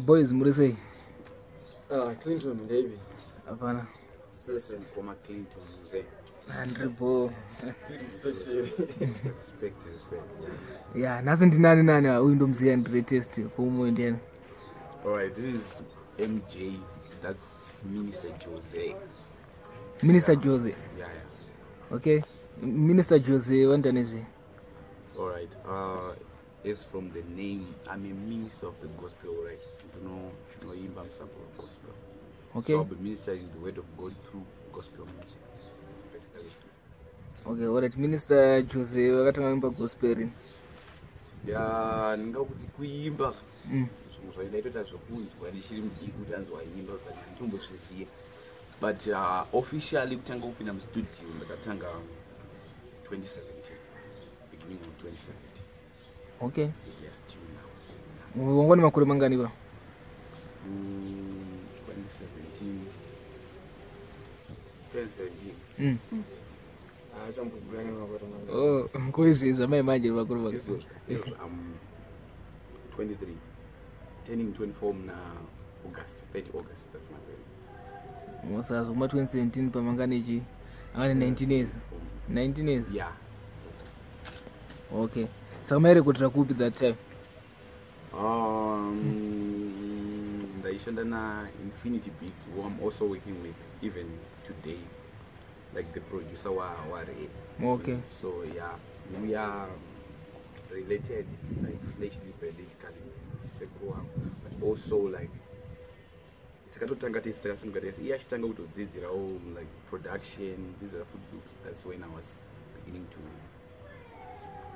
Boys, muri sei? Ah, Clinton, baby. Hapana. Sese mukoma Clinton mzee. Andripo. Respect. Respect, respect. Ya, nhasi ndinani nani? Uyu ndomuziya, ndiri test kuumwe ndiani? All right, this is MJ. That's Minister Jose. Minister Jose? Yeah. Okay, Minister Jose vanoita nezvei? All right. It's from the name. I'm a minister of the gospel, right? You know, no imba gospel. So I'll be ministering the word of God through gospel music. That's basically it. Okay, alright. Minister Jose vakatanga kuimba gospel rini? Ya, ndingakuti kuimba zvimwe zvaindaitoita zvokunzwa ndichiri mudiki kuti anzi waimba, but handitombozviziva. But officially kutanga kupinda mustudio ndakatanga 2017, beginning of 2017. Yes, till now. Wanga une makore mangani pa? 2017, 2017. Achamboziva nemakore mangani. Oh, koizvezvi amai manje vakuru vakuru? Izvozvo I'm 23, turning 24 muna August, 30 August, that's my birthday. Musazo kuma 2017 pamangani chi angane 19 years, 19 years? Yeah. Okay, saka mairekodera kupi that time? Ndaishanda na-Infinity Beats, who I'm also working with even today, like the producer ware. So yeah, we are related, like fleshly, biologically tisekuru wangu, but also like takatotanga tese, takasimuka tese. Iye achitanga kutodzidzirawo like production, dzidzira Fruity Loops. That's when I was beginning to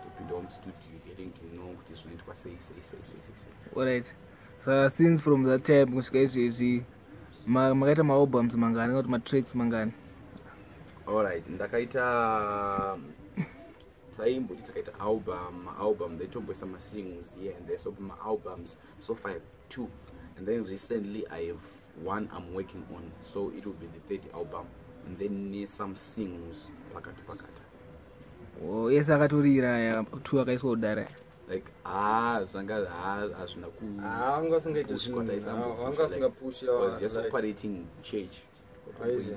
topindawo mustudio, getting to know kuti zvinoitwa sei, sei, sei, sei, sei, sei. Alright, saka since from that time kusvika izvezvi makaita maalbums mangani kana kuti matracks mangani? Alright, ndakaita, taimboti takaita album, album ndaitomboisa masingles here and there. So maalbums so far I have two, and then recently I have one I'm working on, so it will be the third album, and then ne some singles pakati pakati. Oh, yese akatorira aya two akaiswa kudhara? Like, ah, zvanga hazvina ku Ah, vanga vasingaiti pushwa, zvinhu, taisambo vanga pusha, like, vasingapusha. was just like- operating church. Aizi.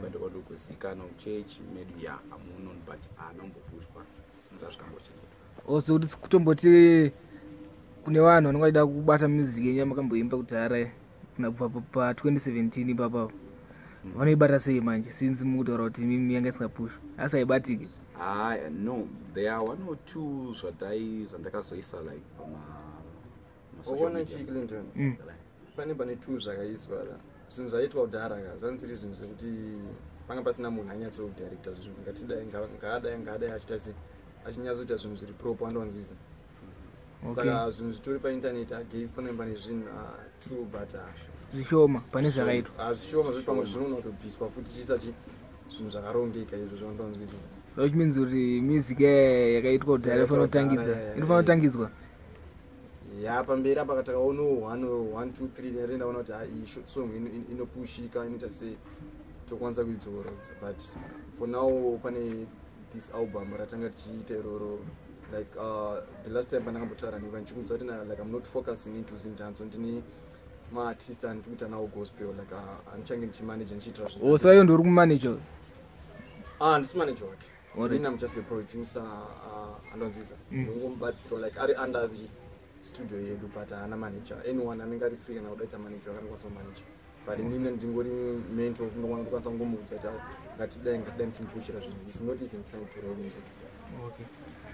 Kuzikanwa kuchurch medu ya hamuno, but hanombopushwa zvazvikambochengetwa. Oh, so kuti kutomboti kune vanhu vanenge vachida kubata music yenyu yamakamboimba kudhara kuna kubva pa 2017 ipapapo, vanoibata sei manje, since mukutaura kuti mimi yanga isingapushwa asi haibatiki? Ah, no, there are one or two zvadai zvandakazoisa like pama ma social Wakuona media. chi, Clinton? Pane two zvakaiswa la zvinhu zvaitwa kudhara ka, zvanisiri zvinhu zvekuti panga pasina munhu anyatsodirecta zvinhu, ngatidai, ngaadai, ngaadai, achiita se achinyatsoita zvinhu zviri proper, andowanzwisa. Saka zvinhu zvitori painternet against panenge pane zvinhu two, but Zvishoma pane zvakaitwa. Zvishoma zvoti pamwe zvinoona kutobviswa futi chiisa chi zvinhu zvakarongeka izvo zvaundowanzwisisa. So which means kuti music yaya yakaitwa kudhara inofanira kutangidza, inofanira kutangidzwa. Ya, pamberi apa takaonawo one, one, two, three, ndaona kuti ha, iyi song inopushika, inoita sei, tokwanisa kuidzokorodza. But for now pane this album ratanga tichiita iroro. Like the last time pandakambotaura neva ndichikunzwa kuti like I'm not focusing into zimdanso, ndine maartist andiri kuita nawo gospel, like handichange ndichimanaja, ndichiitira zvinhu. Oh, saka iyo ndori kumanager? Ah, handisi manager wake. Inini I'm just a producer, andonzwisa, ndingomubatsirawo, like ari under the studio yedu, but haana manager. Anyone anenge ari free kana kuda kuita manager akanokwanisa kumanager, but inini ndingori mentor, ndokwanisa kungomuudza kuti ngatidai, ngatidai, ndichimupushira zvinhu. Is not even signed to Royal Music.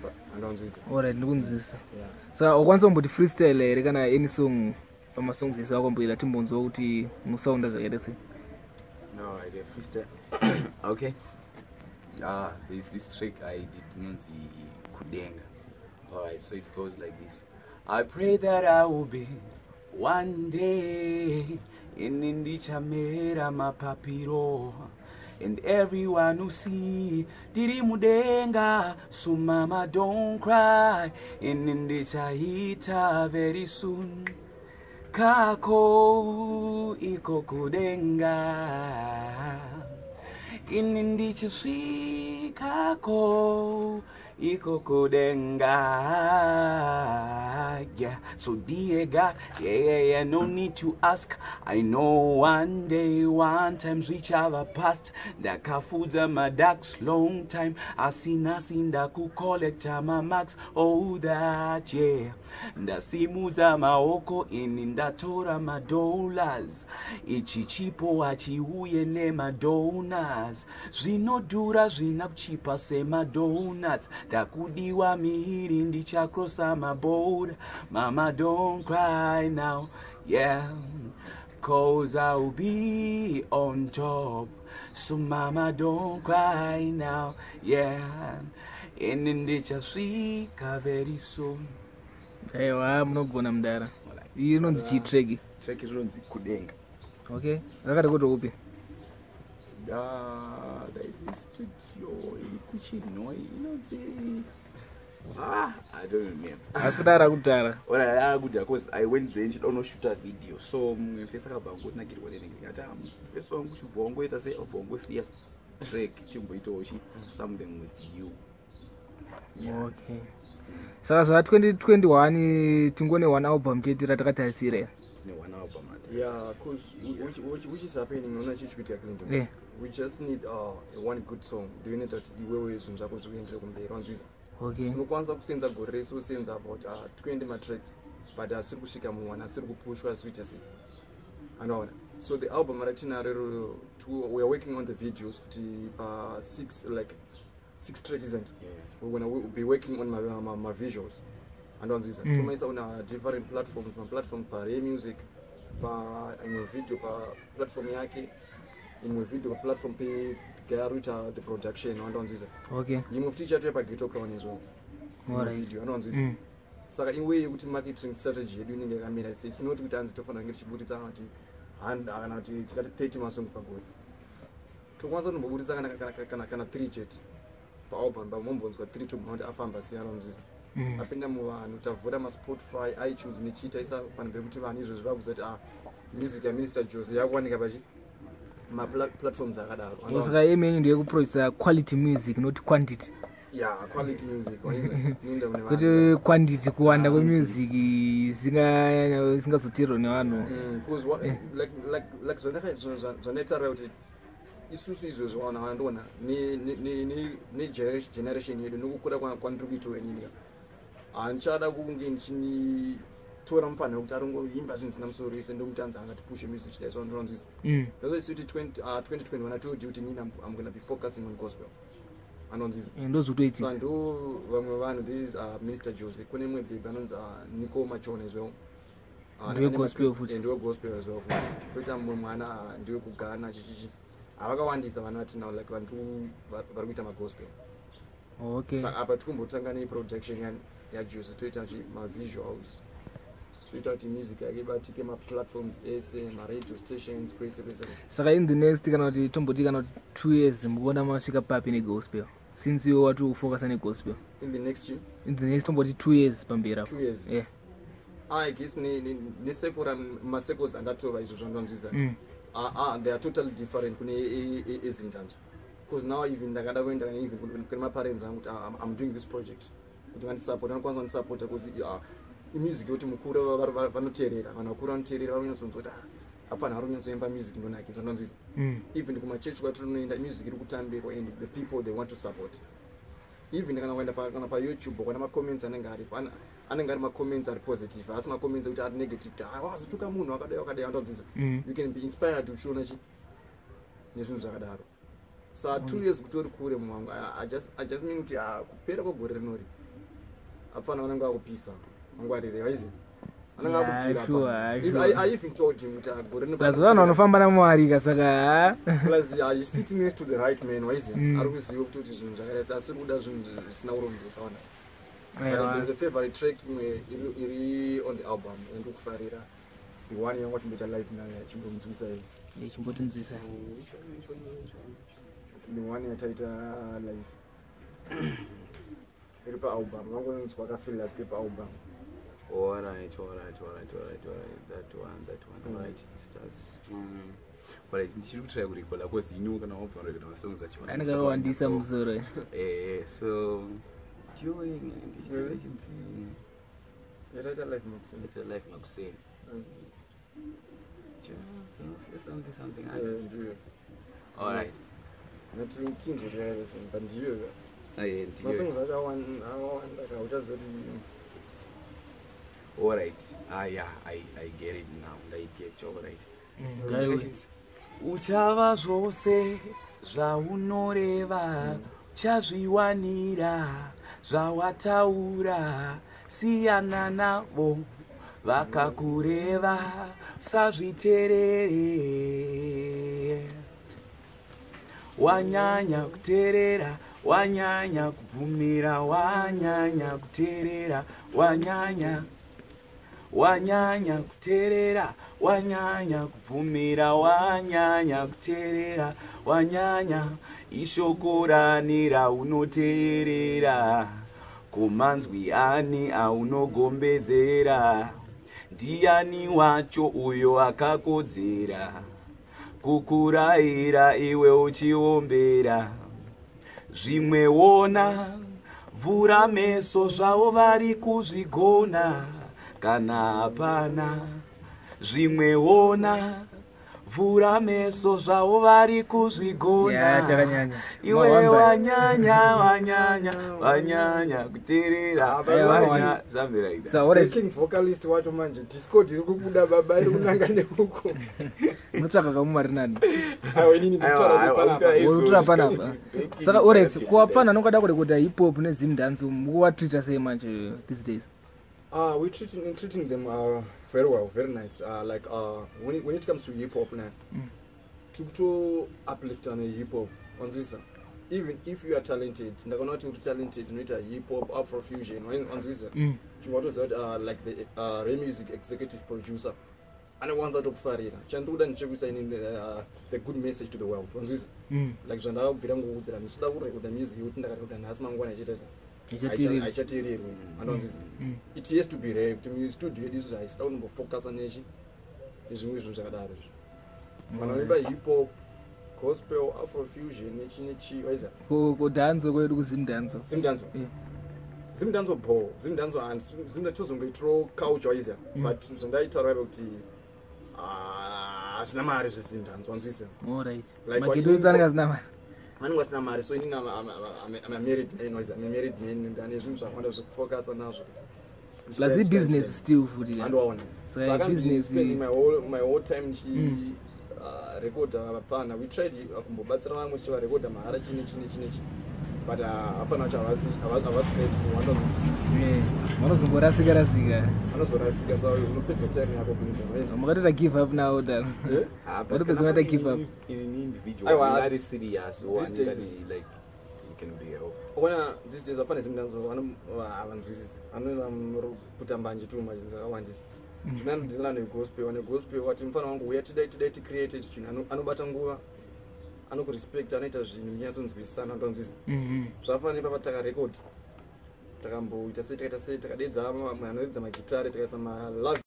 But andonzwisa. Alright, ndikunzwisisa. Yeah. Saka ukwanisa kumboti freestyle here kana any song pamasongs ese wakamboita, timbonzwa kuti musounda zvakaita sei? No, I did freestyle. Okay. Ah, there's this trick I did inonzi Kudenga. Alright, so it goes like this. I pray that I will be one day in ndichamera mapapiro and everyone who see ndiri mudenga. So mama, don't cry, ini ndichaita very soon kako iko kudenga, ini ndichisvikako. Iko kudenga. Yeah, so dear God, yeah, no need to ask. I know one day, one time zvichava past. Ndakafudza maducks long time, asi nhasi ndakucollecta mamarks. Oh that, yeah. Ndasimudza maoko ini, ndatora madollars. Ichi chipo hachiuye nemadonors, zvinodhura, zvina kuchipa semadonuts. Ndakudiwa mihiri, ndichacrossa maborder. Mama, don't cry now, yeah, 'cause I'll be on top. So mama, don't cry now, yeah, ini ndichasvika very soon. Aiwa, munogona mudara. Iyi inonzi chii track? Track rinonzi Kudenga. Okay, rakarekodwa kupi? There is a studio iri kuChinhoyi inonzi, ah, I don't remember. Asi dara kudhara. Ora kudhara, 'cause I went there ndichida unoshuta video, so mumwe mfesi akabva angotinakirwa nene. Ndikati, "Ah, mfesi wangu, chibva wangoita sei, obva wangosiya track, timboitawo chi something with you." Yeah. Okay, saka zva 2021 tingone one album chete ratakatarisira here? Ne one album ati. Yeah, 'cause which is happening ona chichikuitika, Clinton. We just need one good song ndoinoita kuti iwewe zvinhu zvako zvikuendere kumberi, wanzwisa? Okay. Unokwanisa kusenza gore rese, usenza about 20 matracks, but asiri kusvika muwana, asiri kupushwa, asi kuita sei, anoona. So the album ratinaro iroro, we are working on the videos kuti pa six, like six tracks, isn't? Yeah. We're gonna be working on mavisuals, andoanzwisa? Tomaisa on different platforms, maplatforms pare music, pa imwe video paplatform yake, imwe video paplatform pegaruita the production, andoanzwisa? Okay. Imwe futi ichatoya paGhetto Crown as well video, andoanzwisa? Saka iway yekuti marketing strategy yedu inenge yakamira sei, sinoti kuti hanzi tofanira kunge tichiburitsa kana kuti kana kuti tikati 30 masongs pagore. Tokwanisa kutomboburitsa kana 3 chete paalbum, pamombonzwa 3, togona kuti afamba sei, anonzwisa? Apinda muvanhu, tavhura maSpotify, iTunes nechiita isa panhu pekuti vanhu izvozvi vakuziva kuti, ah, music yaMinister Jose yakuwanika pachi maplatforms akadaro. Saka aim yenyu ndeyekuprodusa quality music, not quantity? Yeah, quality music, waiza, inoenda kune vanhu. Kwete quantity, kuwanda kwemusic isingazoteerwa nevanhu. 'Cause like zvandaitaura kuti isusu izvozvo vanhu vanondoona negeneration yedu nokukura kwandiri kuitawo inini, handichada kunge ndichitora mufanira wekuti arongoimba zvinhu zvisina musoro ise, ndomuti anzi angatipushe music chidai, so ndinonzwisa. That's why kuti 2021 I told you kuti inini I'm gonna be focusing on gospel, anonzwisa? Eh, ndozvotoitika. Saka ndo vamwe vanhu, this is Minister Jose, kune mumwe baby anonzi Nico Machon as well. Ndewe gospel futi. Eh, ndewe gospel as well futi. Koita mumwe mwana, ndewekugana chichichi. Havakawandisa vanhu vatinavo, like vanhu vari kuita magospel. Saka apa tikumbotanga neproduction yaJose, toita mavisuals, toita kuti music yake ibatike maplatforms ese, maradio stations, kwese kwese. Saka in the next, kana kuti tomboti kana kuti 2 years, mukuona masvika papi negospel, since iwe wati ufocusa negospel? In the next year? In the next, tomboti 2 years pamberi apo. 2 years? Yeah. I guess nesekura masekos andatova izvo zvandonzwisa. They are totally different kune eZimdancehall, because now even ndakada kuenda even kune maparents angu kuti, "Ah, I'm doing this project," kuti vandisupport, vanokwanisa kundisupporta, because imusic yekuti mukuru vanoteerera, vanhu vakuru vanoteerera, vari kunyatsonzwa kuti, ah, apana vari kunyatsoimba music inonakidza, ndonzwisa? Even kumachechi kwatinoenda, music iri kutambirwa and the people, they want to support. Even kana kuenda kana paYouTube, kana macomments anenge aripo, anenge ari macomments ari positive, asi macomments ekuti ari negative kuti, "Ah, wakazotuka munhu wakadai wakadai," andonzwisa? You can be inspired uchiona chi nezvinhu zvakadaro. Sa 2 years kutori kure mwangu. I just mean kuti, ah, kupera kwegore rinori apfana vanenge vakupisa, mangwarire waizi anenge Yeah, akupira. Sure. I even told him kuti, ah, gore rino Plus vanhu vanofamba naMwari ka, saka ha. Plus he's sitting next to the right man, waizi, ari kuziva kuti zvinhu zvakadai se asiri kuda zvinhu zvisina kurongeka ona. But Aiwa. there's a favorite track imwe iri on the album yandikufarira, the one yanga timboita live nayo, chimbonzwisa iyi. Chimbotinzwisa. The one yataita live iri paalbum, vangonzwa kafilas kepaalbum. Alright, that one, that one. Alright, stars. Alright, ndichiri kutry kurekoda 'cause you know kana wabva kurekeda masongs acho Anenge akawandisa musoro. Eh, so Doing ndichinzi Yataita live makuseni. It's a live makuseni. Something something. Ndiyo. All right. Tinzwa kuti yakaita sei, but ndiyo. Aye, ndiyo. Masongs acho awanda ka, uchaziva kuti All right. Ah, yeah, I get it now. Ndaicapture. All right. Ngaiwe. Uchava zvose zvaunoreva, uchazviwanira zvawataura. Siyana navo vakakureva, usazviteerere. Wanyanya kuteerera, wanyanya kubvumira, wanyanya kuteerera, wanyanya, wanyanya kuteerera, wanyanya kubvumira, wanyanya kuteerera, wanyanya. Ishoko rani raunoteerera? Kumanzwi ani aunogombedzera? Ndiani wacho uyo akakodzera kukurayira iwe uchiombera? Zvimwe wona, vhura meso, zvavo vari kuzvigona kana hapana. Zvimwe wona, vhura meso, zvavo vari kuzvigona. Ya, chakanyanya. Iwe Mawamba. wanyanya, wanyanya, wanyanya kuteerera. Ah, Something like that. So what is Backing vocalist wacho manje, discord iri kubuda baba, iri kunanga neuko. Munotsvaka kamumari nani? Aiwa, inini ndikutaura kuti Aiwa, panapa. aiwa, Uri kutora panapa. Saka alright, kuwapfana anongada kurekodha hip hop nezimdance, mukuvatreata sei manje these days? We're treating them very well, very nice. Like when it comes to hip hop now, to uplift on hip hop, wanzwisa. Even if you are talented, ndakaona kuti uri talented, unoita hip hop, afrofusion, wanzwisa. Chingwatoziva kuti like the Ray Music executive producer anokwanisa kutokufarira. Chandikuda ndichekuisa ini the good message to the world, wanzwisa. Like zvandakabvira ngokuudzira, ndisuda kurekodha music yekuti ndakarekodha nhasi, mangwana ichiita se Ichateererwa. haichateererwi, anonzwisa. It has to be rare kuti mustudio yedu isusu haisida kunombofocusa nechi nezvimwe zvinhu zvakadaro izvo. Vanhu vanoimba hip hop, gospel, afrofusion, nechi nechi, waiza. Kudhanzo kwedu, kuzimdhanzo. Zimdanzo. Zimdanzo bo, zimdanzo and zimda tozongoitiro culture, waiza. But zvandaitaura ipa kuti ah, hazvina mari zvezimdanzo, wanzwisa. Alright. Like Mageto anenge asina mari. Vanenge vasina mari, so inini I'm a married man, waiza. I'm a married man and ane zvinhu zvakawanda zvekufocusa nazvo kuti Plus ibusiness still futi ka. Andowaona. So, So I can't be business spending my whole time ndichi rekodha vapfana. We tried kumbobatsira vamwe tichivarekodha mahara, chine chine chine chi, but hapana vacho havasi grateful, vanonzwisa. Yeah. Vanozongorasika rasika. Vanozorasika, so unopedza time yako kuita, waiza. Makatoita give up now done. Eh? Ah, but Watopedza kana maita give up. in an individual Aiwa, anenge ari serious or these anenge days- ari like, you can be helped. Ona, these days vapfana zimdanzo havanzwisisi, vanoputa mbanje too much, zvakawandisa. Ndinana negospel, ane gospel wati mufana wangu uya, tidai tidai ticreate chinhu. Anobata nguva, anokurespect, anoita zvinhu munyatsonzwisisana, anotonzwisa. Zvafana ipapa takarekodha, takamboita sei, takaita sei, takadedza munhu anoridza magitare, takaisa malove.